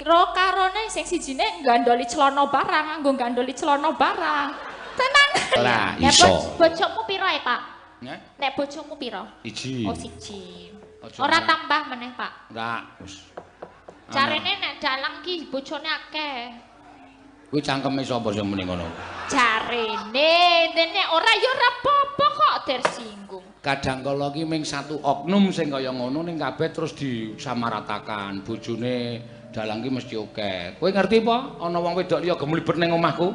Ro karone sing sijine nggandoli celana barang, nganggo nggandoli celana barang. Tenan. Ora iso. Bojomu piro e, Pak? Nek bojomu piro? Iji. Oh, siji. Ora tambah meneh, Pak. Ora, wis. Jarene nek dalang ki bojone akeh. Kuwi cangkeme sapa sing muni ngono? Jarene, dene ora ya ora apa-apa kok tersinggung. Kadang kala ki ming satu oknum sing kaya ngono ning kabeh terus disamaratakan. Bojone dalang ki mesti akeh. Kowe ngerti apa? Ana wong wedok liya gemlibet ning omahku?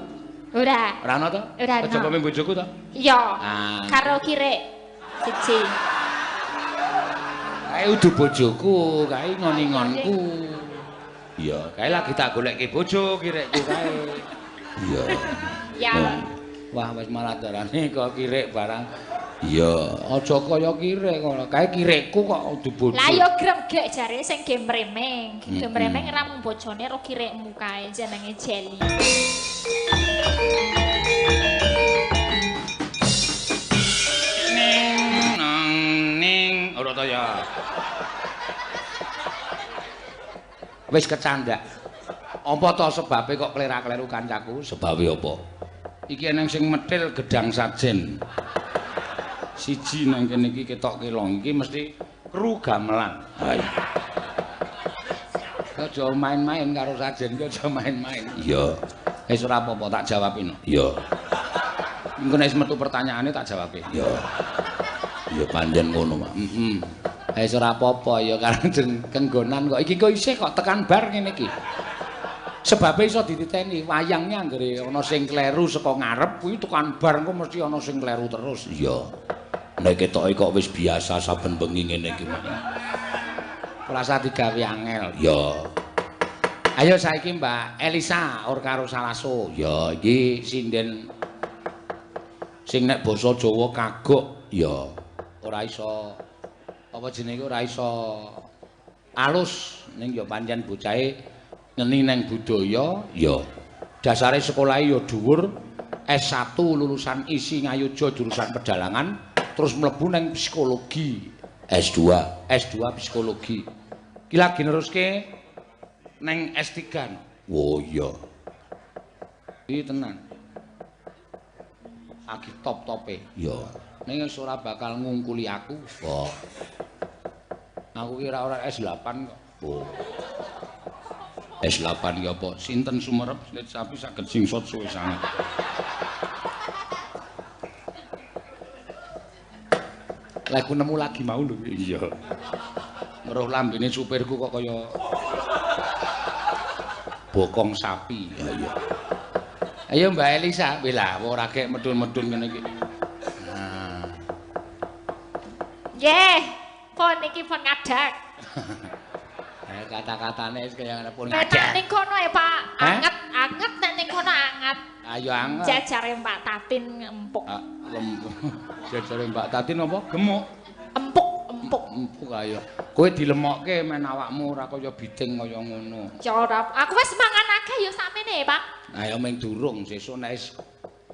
Ora. Ora ana to? Ora ana. Kejaba ming bojoku to? Iya. Ah. Karo kirek siji. Kae udu bojoku, kae ngon-ngonku. Iya, kae lagi tak golekke bojo kirekku kae. Iya. Ya. Wah, wis malah darane kok kirek barang. Iya, aja kaya kirek ngono. Kae kirekku kok udu bojo. Lah ya gremgek jare sing gemremeng. Gemremeng ra mung bojone ro kirekmu kae jenenge Jelly. Ning nang ning ora ta ya. Wis kecandak. Apa to sebabe kok klera-kleru kancaku? Sebabe apa? Iki eneng sing metil gedang sajen. Siji nang kene iki ketok kelong iki mesti kru gamelan. Ha iya. Aja main-main karo sajen ki aja main-main. Iya. Wis ora apa-apa tak jawabin. Iya. Engko nek wis metu pertanyaane tak jawabe. Iya. Ya pancen ngono, Pak. Heeh. Wis ora apa-apa ya karena kenggonan kok. Iki kok isih kok tekan bar ngene iki. Sebabe iso dititeni wayangnya anggere ana sing kleru saka ngarep kuwi tekan bar engko mesti ana sing kleru terus. Iya. Nek ketoke kok wis biasa saben bengi ngene iki. Ora usah digawe angel. Iya. Ayo saiki Mbak Elisa or karo Salaso. Ya iki sinden sing nek basa Jawa kagok. Ya. Ora iso apa jenenge ora iso alus ning ya pancen bocahe ngeni nang budaya. Ya. Dasare sekolahe ya dhuwur, S1 lulusan ISI Ngayogya jurusan pedalangan, terus mlebu nang psikologi S2, S2 psikologi. Iki lagi neruske nang S3. Oh iya. Iki tenan. Lagi top-tope. Iya. Ning wis ora bakal ngungkuli aku. Oh. Aku ki ora S8 kok. Oh. S8 ki apa? Sinten sumerep slit sapi saged singsot suwe sanget. Lah aku nemu lagi mau lho. Iya. Weruh lambene supirku kok kaya bokong sapi. Ya iya. Ayo Mbak Elisa, lah ora gek medun-medun ngene iki. Nah. Nggih, pun iki pun ngadak. Kata-katane wis kaya ngene pun ngadak. Nek ning kono ya, Pak. Anget, anget nek ning kono anget. Ayo anget. Jajare Mbak Tatin empuk. Lempuk. Jajare Mbak Tatin apa? Gemuk. Empuk, empuk. Empuk ayo. Kowe dilemokke men awakmu ora kaya biting kaya ngono. Ya ora, aku wis mangan akeh ya sakmene, Pak. Ayo ming durung sesuk nek wis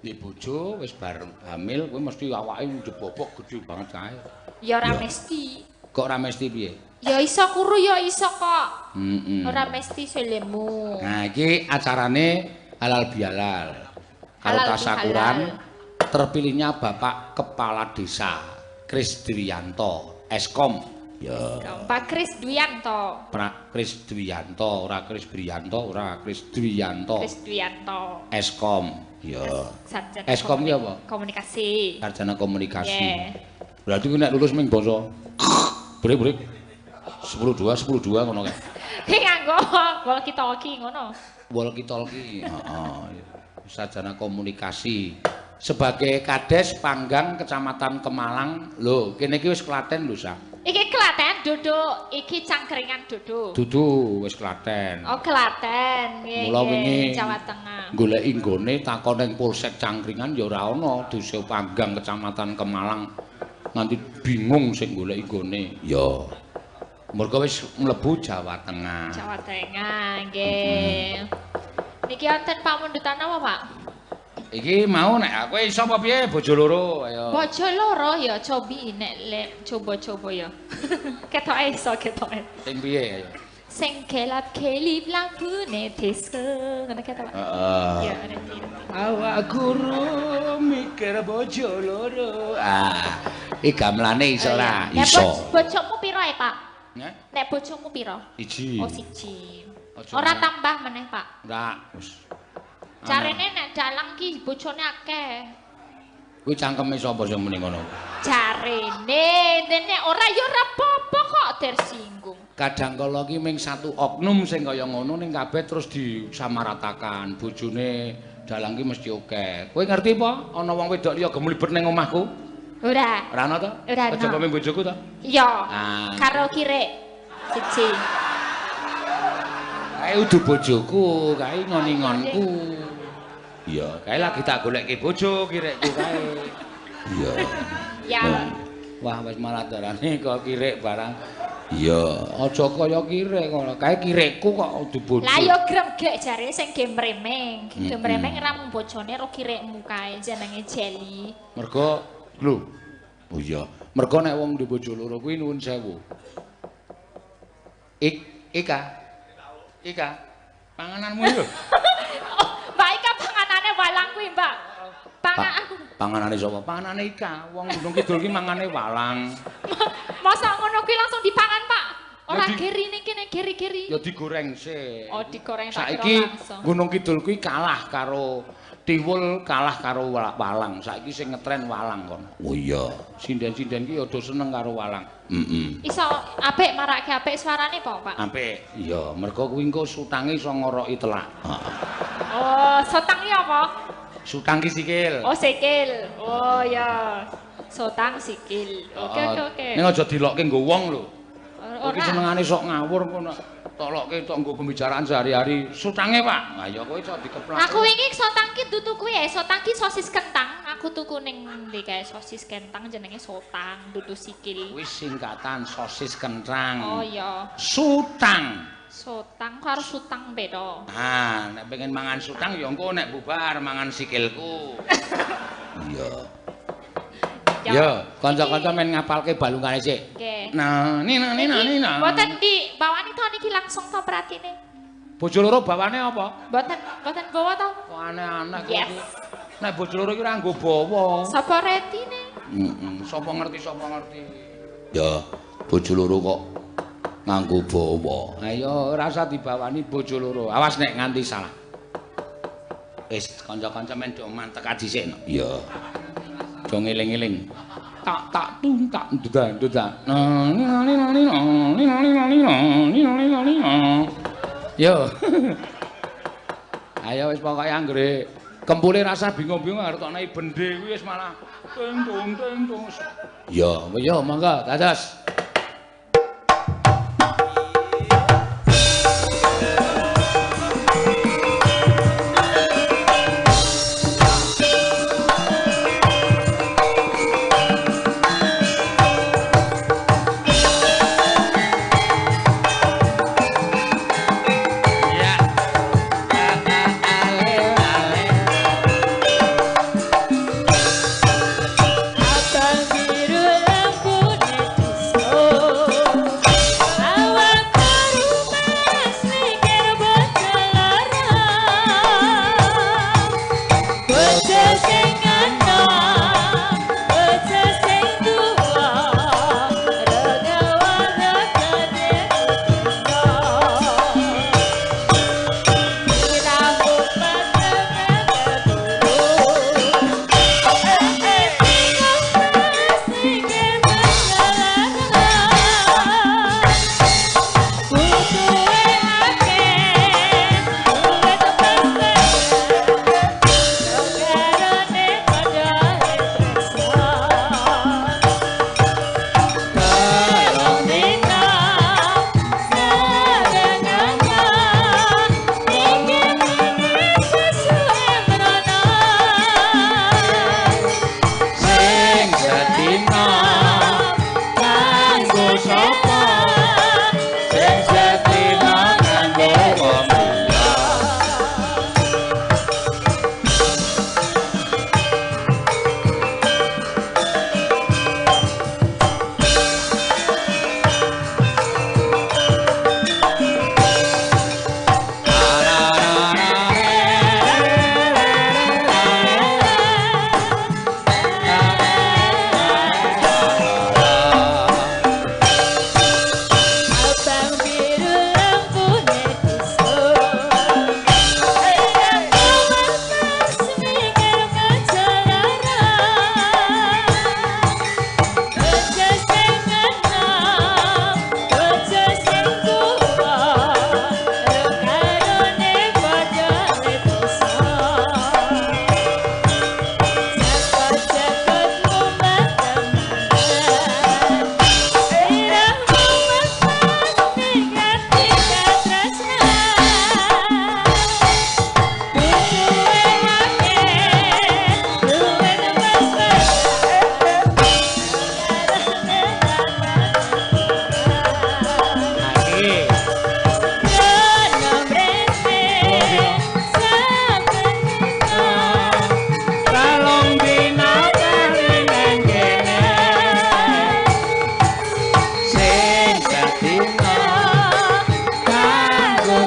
duwe bojo wis bar hamil kowe mesti awake njebobok gedhe banget kae. Ya ora mesti. Kok ora mesti piye? Ya iso kuru ya iso kok. Ora mesti selemu. Nah iki acarane halal bihalal. Karo tasakuran terpilihnya Bapak Kepala Desa Kris Dwianto, Eskom. Ya. Pak Kris Dwianto. Pak Kris Dwianto, ora Kris Brianto, ora Kris Dwianto. Kris Dwianto. Eskom. Ya. Sarjana Eskom ki apa? Komunikasi. Sarjana komunikasi. Yeah. Berarti ku nek lulus ming basa brek-brek 10-2 10-2 ngono kae. Ki nganggo walkie talkie ngono. Walkie talkie, heeh. Sarjana komunikasi. Sebagai Kades Panggang Kecamatan Kemalang. Lho, kene iki wis Klaten lho, Sa. Iki Klaten duduk, iki Cangkringan duduk. Dudu, wis Klaten. Oh, Klaten. Nggih. Mula wingi Jawa Tengah. Goleki nggone takon ning Polsek Cangkringan ya ora ana, Desa Panggang Kecamatan Kemalang. Nganti bingung sing goleki nggone. Ya. Mergo wis mlebu Jawa Tengah. Jawa Tengah, nggih. Niki wonten pamundutan apa, Pak? Iki mau nek aku iso apa piye bojo loro ayo. Bojo loro ya cobi nek lek coba-coba ya. Ketoke iso ketoke. Sing piye ayo? Sing gelap-gelip lampune disco. Ngono kae ta, Pak? Heeh. Ya, ngerti. Awak guru mikir bojo loro. Ah, iki gamelane iso ora? Iso. Bojomu piro e, Pak? Nek Nek bojomu piro? Iji. Oh, siji. Aja Ora tambah meneh, Pak. Ora, wis. Jarene nek dalang ki bojone akeh. Kuwi cangkeme sapa sing muni ngono? Jarene, dene ora ya ora apa-apa kok tersinggung. Kadang kala ki ming satu oknum sing kaya ngono ning kabeh terus disamaratakan. Bojone dalang ki mesti akeh. Kowe ngerti apa? Ana wong wedok liya gemlibet ning omahku? Ora. Ora ana to? Ora ana. Kejaba bojoku to? Iya. Ah. Karo kirek siji. Kae udu bojoku, kae ngon-ngonku. Iya, kae lagi tak golekke bojo kirekku kae. Iya. Ya. Wah, wis malah darane kok kirek barang. Iya, aja kaya kirek ngono. Kae kirekku kok udu bojo. Lah ya gremgek jare sing gemremeng. Gemremeng ra mung bojone ro kirekmu kae jenenge Jelly. Mergo lho. Oh iya, mergo nek wong duwe bojo loro kuwi nuwun sewu. Ika. Ika, pangananmu lho. Mbak Ika panganane walang kuwi, Mbak. Pangan aku. Panganane sapa? Panganane Ika. Wong Gunung Kidul ki mangane walang. Masa ngono kuwi langsung dipangan, Pak? Ora gerine kene geri-geri. Ya digoreng sik. Oh, digoreng tak kira Saiki langsung. Gunung Kidul kuwi kalah karo tiwul, kalah karo walang. Saiki sing ngetren walang kono. Oh iya. Sinden-sinden ki ya do seneng karo walang. Heeh. Iso apik marake apik suarane apa, Pak? Apik. Iya, mergo kuwi engko sutange iso ngoroki telak. Heeh. Oh, sotang ki apa? Sutang ki sikil. Oh, sikil. Oh ya. Sotang sikil. Oke, oke, oke. Ning aja dilokke nggo wong lho. Ora. Iki senengane sok ngawur ngono. Tok lokke tok nggo pembicaraan sehari-hari. Sutange, Pak. Lah ya kowe iso dikeplak. Aku wingi sotang ki dudu kuwi ya, sotang ki sosis kentang. Aku tuku ning ndi kae sosis kentang jenenge sotang, dudu sikil. Kuwi singkatan sosis kentang. Oh iya. Sutang. Sotang karo sutang beda. Ah, nek pengen mangan sutang ya engko nek bubar mangan sikilku. Iya. Ya, kanca-kanca men ngapalke balungane sik. Nggih. Nah, ni nah ni nah ni nah. Mboten dibawani to niki langsung to pratine. Bojo loro bawane apa? Mboten, mboten bawa to. Kok aneh-aneh kok. Yes. Nek bojo loro iki ora nggo bawa. Sapa retine? Heeh, sapa ngerti sapa ngerti. Ya, bojo loro kok nganggo bawa. Ayo ora usah dibawani bojo loro. Awas nek nganti salah. Wis kanca-kanca men do mantek dhisik. Iya. Do ngeling-eling. Tak tak tung tak duda duda. Na ni na ni na ni na ni na ni na ni na ni na ni na ni na. Yo. Ayo wis pokoke anggere kempule rasa bingung-bingung arep tokne bende kuwi wis malah tung tung tung tung. Ya, yo monggo dados. Abang biru lampune disco.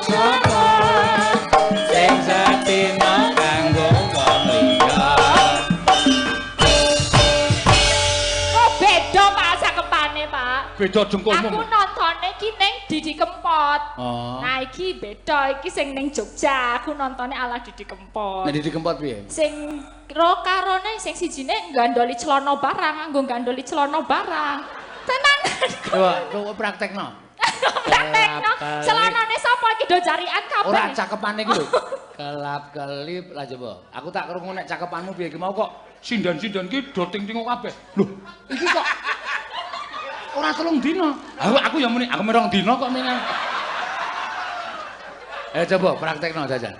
sapa sing sedina kanggo wong liya. Kok beda Pak cakepane, Pak? Beda dengkulmu. Aku nontone iki ning Didi Kempot. Oh. Nah, iki beda, iki sing ning Jogja. Aku nontone ala Didi Kempot. Nek Didi Kempot piye? Sing ro karone sing sijine nggandoli celana barang, nganggo nggandoli celana barang. Tenan. Coba, coba praktekno. Praktekno. Celanane sapa iki do jarian kabeh. Ora cakepane iki lho. Kelap-kelip lah coba. Aku tak krungu nek cakepanmu piye iki mau kok sinden-sinden ki do ting-tingo kabeh. Lho, iki kok ora 3 dina. Aku ya muni, aku 2 dina kok minang. Coba praktekno jajal.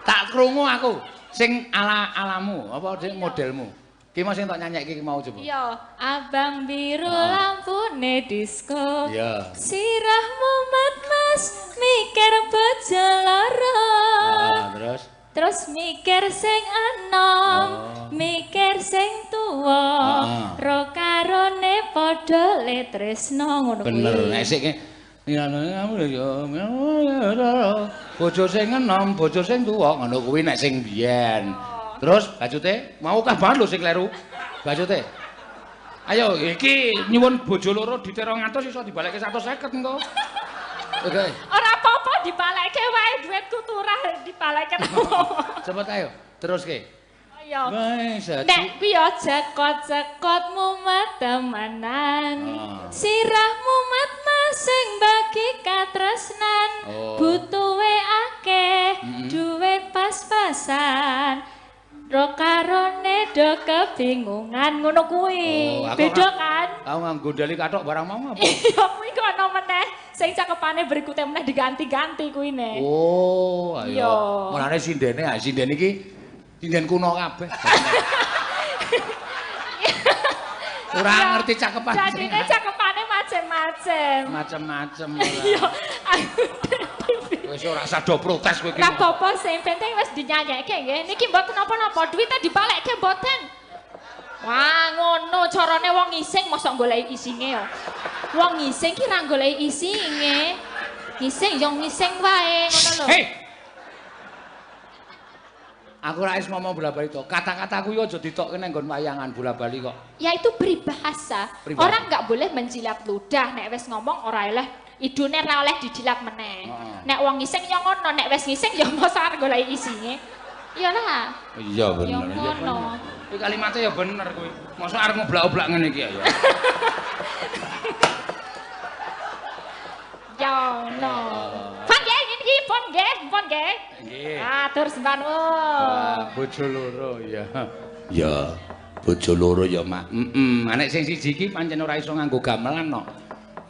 Tak krungu aku sing ala-alamu, apa sing modelmu. Ki mau sing tak nyanyekke ki mau coba. Iya, abang biru lampune disko. Iya. Sirah mumet mas mikir bojo loro. Terus? Terus mikir sing enom, mikir sing tuwa. Ro karone padha le tresno ngono kuwi. Bener, nek sik bojo sing enom, bojo sing tuwa ngono kuwi nek sing biyen. Terus bacute mau kah banget lho sing kleru. Bacute. Ayo iki nyuwun bojo loro dite 200 iso dibalekke 150 engko. Oke. Ora apa-apa dibalekke wae duitku turah dibalekke apa. Cepet ayo, teruske. Ayo. Nek kuwi ya cekot-cekot mumet temenan. Sirah mumet mas sing bagi katresnan. Butuhe akeh, duit pas-pasan. Ro karone do kebingungan ngono kuwi. Beda kan? Aku nganggo ndali kathok barang mau apa? Iya kuwi kok ana meneh sing cakepane berikute meneh diganti-ganti kuwine. Oh, ayo. Mulane sindene, ha sinden iki sinden kuno kabeh. Ora ngerti cakepan. Jadine cakepane macem-macem. Macem-macem ora. Iya. Wis ora usah do protes kowe iki. Ora apa-apa sing penting wis dinyanyekke nggih. Niki mboten napa-napa, duwite dibalekke mboten. Wah, ngono carane wong ngising mosok goleki isinge ya. Wong ngising ki ra goleki isinge. Ngising yo ngising wae ngono lho. Hei. Aku ora wis ngomong bola-bali to. Kata-kataku yo aja ditokke nang nggon wayangan bola-bali kok. Ya itu peribahasa. Orang nggak boleh menjilat ludah nek wis ngomong ora eleh idune ora oleh dijilat meneh. Nek wong ngising ya ngono, nek wis ngising ya mosok arep goleki isinge. Iya lah. Iya bener. Ya ngono. Kuwi kalimate ya bener kuwi. Mosok arep ngoblak-oblak ngene iki ya. Ya ngono. Pun nggih niki pun nggih, pun nggih. Nggih. Atur sembah nuwun. Bojo loro ya. Ya, bojo loro ya, Mak. Heeh, nek sing siji iki pancen ora iso nganggo gamelan kok.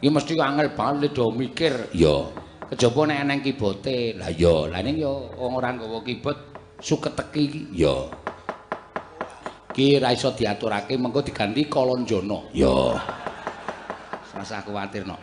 Iki mesti angel banget do mikir. Ya. Kejaba nek eneng kibote. Lah ya, lah ning ya wong ora nggawa keyboard suketeki iki. Ya. Iki ora iso diaturake mengko diganti Kalanjana. Ya. Rasah kuwatir no.